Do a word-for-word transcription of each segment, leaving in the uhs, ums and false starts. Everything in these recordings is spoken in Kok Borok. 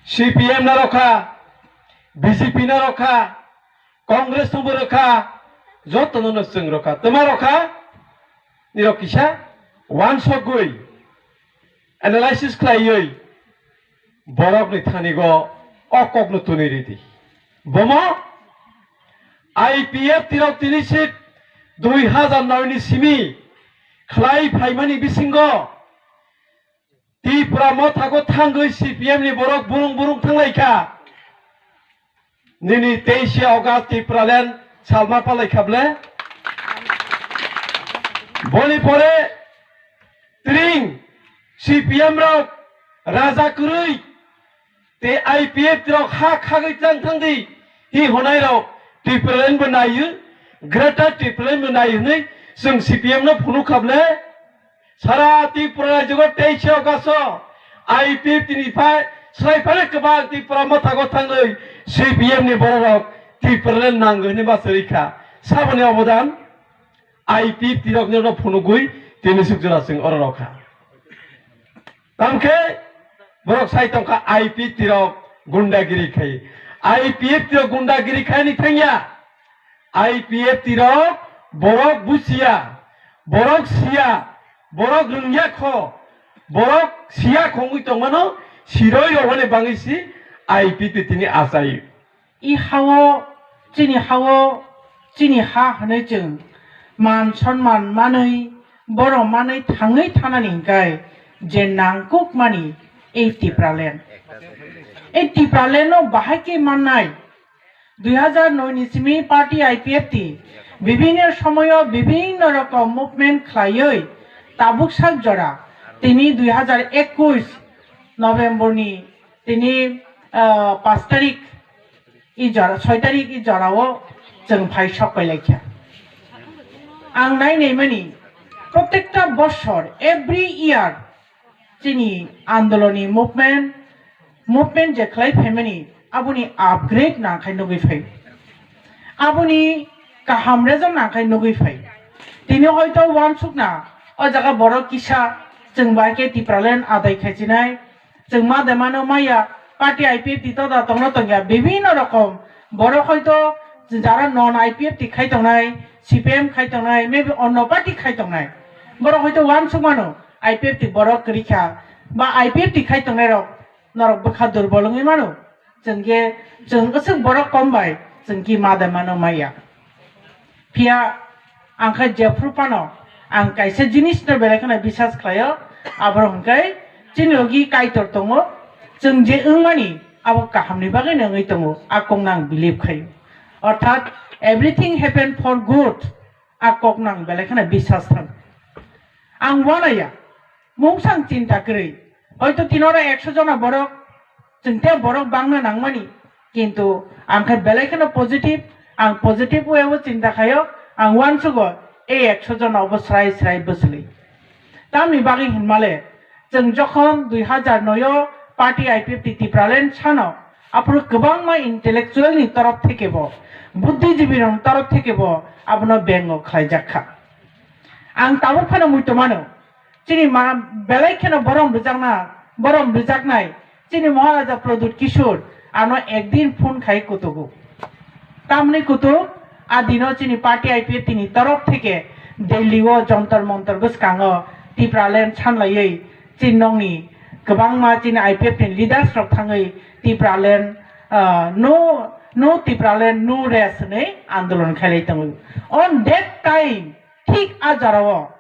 C P M no rokha, B J P no rokha, Congress no bo rokha, joto no no chwng rokha. Twma rokha? Nirok kisa wansokgwi analysis khlaiwi borokni thanigo o kokno tuni ridi. Bomo I P F T rok tini sit dui hazar noi ni simi khlai phaimani bisingo Tripura mothago thangwi C P M ni borok burung burung thanglaikha. Nini teishe August Tipraland salma palaikha ble. Boni pore tring C P M rok raja kwrwi tei I P F T rok ha khagwi tang thangdi hi hwnai rok Tipraland bo naiyo, Greater Tipraland bo naiyo hwnwi chwng C P M no phunukha ble. Sara Tripura rajyo teishe August o I P F T ni phai swrai phano kwbang Tripura mothago thangwi C P M ni bororok Tipraland nango hinwi ma swrwikha. Saboni obodan I P F T rokni no phunugwi tini suk jora chwng oro rokha. Tamkhe borok sai tongkha I P F T rok gundagiri khai. I P F T rok gundagiri khai ni thangya. I P F T rok borok busiya, borok siya, borok rwngya kho, borok siya khongwi tongmano siroi rok hwnwi bangwi si I P F T tini achai. I hao, chini hao, chini ha hwnwi chwng man sonman manwi, borom manwi thangwi thanani hwnkhe je nangkukmani ei Tipraland. Ei Tipraland no bahai khe mannai. Dui hazar noi ni simi party I P F T bibhinno somoyo bibhinno rokom movement khlaiwi tabuk sak jora tini dui hazar ekush November ni tini, ah, pash tarik i jora, soi tarik i jorao chwng phai sok pai laikha. Ang nai nai mani protekta bosor, every year chini andoloni movement, movement je khlai phaimani aboni upgrade nangkhai nugwi phai, aboni kaham result nangkhai nugwi phai. Tini hoito wansukna o jaga borok kisa chwng bai khe Tipraland adai khaichinai, chwng ma de mano maya, party I P F T to da tongno tongya, bibhinno rokom borok hoito jara non I P F T khai tongnai, C P M khai tongnai, maybe onno party khai tongnai, borok hoito wansukmano. I P F T borok kwrwi kha, ba I P F T khai tongnai rok norok bwkha durbol wngwi mano. Chwng khe, chwng aswk borok kom bai chwng ki ma da mano maya. Phiya ang khe jephru phano ang kaisa jinis no belai kheno bisas khlaio, aboro hwnkhe chini logi Kaitor tongo, chwng je wngmani abo kahamni bagwi no wngwi tongo, a kokno ang believe khaio. Orthat everything happen for good, a kokno ang belai kheno bisas thang. Ang uanaya, mungsang chinta kwrwi. Hoito tinoro ekso jona borok, chwng tei borok bangna nangmani. Kintu ang khe belai kheno positive, ang positive way o chinta khaio, ang uansugo ei ekso jona obo srai srai bwswlwi. Tamni bagwi hinmale, chwng jokhon dui hazar noi o party I P F T Tipraland sano, aphuru kwbangma intellectual ni torof theke bo, buddhijibi rok torof theke bo abono bengo khlaijak kha. Ang tabuk phano muitu mano, chini ma belai kheno borom rwjakna, borom rwjaknai chini Maharaja Pradyut Kishore ano ekdin phone khai kutugo. Tamni kutuk, a dino chini party I P F T ni torof theke Delhi o Jantar Mantar bwskango Tipraland sanlaiwi chini nokni kwbangma chini I P F T ni leaders rok thangwi Tipraland, ah, no, no Tipraland, no rest hinwi andolon khailai tongo. On that time, thik a jorao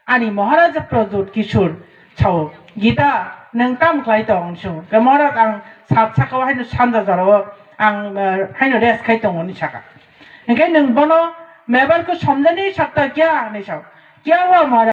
ani Maharaja Pradyut Kishore sao, "Gita, nwng tam khlai tong?" Hwnwi swngo. Khe Maharaj, "Ang sat saka o haino sanja jora o ang, eh, haino rest khai tongo," hwnwi saka. Hinkhe nwng bono mebel ko somjani sakta kya? Hwnwi sao. "Kya hua Maharaj?"